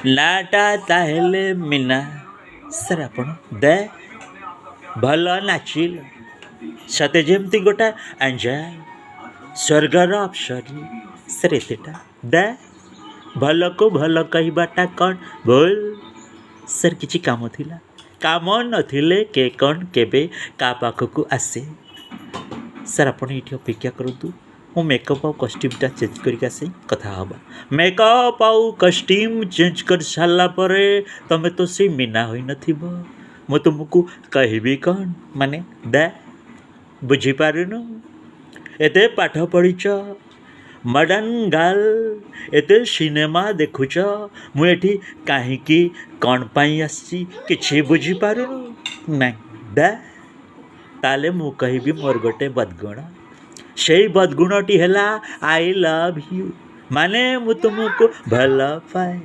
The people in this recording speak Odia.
ନାଁଟା ତାହେଲେ ମୀନା। ସାର୍, ଆପଣ ଦେ ଭଲ ନାଚିଲ, ସତେ ଯେମିତି ଗୋଟା ଆଞ୍ଜେଲ, ସ୍ୱର୍ଗର ଅପ୍ସରୀ। ସାର୍, ଏତେଟା ଦେ ଭଲକୁ ଭଲ କହିବାଟା କ'ଣ ଭୁଲ? ସାର୍, କିଛି କାମ ଥିଲା? କାମ ନଥିଲେ କେ କ'ଣ କେବେ କାହା ପାଖକୁ ଆସେ? ସାର୍, ଆପଣ ଏଇଠି ଅପେକ୍ଷା କରନ୍ତୁ, ମୁଁ ମେକଅପ୍ ଆଉ କଷ୍ଟ୍ୟୁମ୍ଟା ଚେଞ୍ଜ କରିକି ଆସେ, କଥା ହେବା। ମେକଅପ୍ ଆଉ କଷ୍ଟ୍ୟୁମ୍ ଚେଞ୍ଜ କରି ସାରିଲା ପରେ ତମେ ତ ସେଇ ମୀନା ହୋଇନଥିବ, ମୁଁ ତୁମକୁ କହିବି କ'ଣ? ମାନେ ଦେ ବୁଝିପାରୁନୁ? ଏତେ ପାଠ ପଢ଼ିଛ, ମଡ଼ର୍ଣ୍ଣ ଗାର୍ଲ, ଏତେ ସିନେମା ଦେଖୁଛ, ମୁଁ ଏଠି କାହିଁକି କ'ଣ ପାଇଁ ଆସିଛି କିଛି ବୁଝିପାରୁନୁ? ନାଇଁ ଦେ, ତାହେଲେ ମୁଁ କହିବି ମୋର ଗୋଟେ ବଦଗୁଣ। ସେଇ ବଦଗୁଣଟି ହେଲା I love you, ମାନେ ମୁଁ ତୁମକୁ ଭଲ ପାଏ।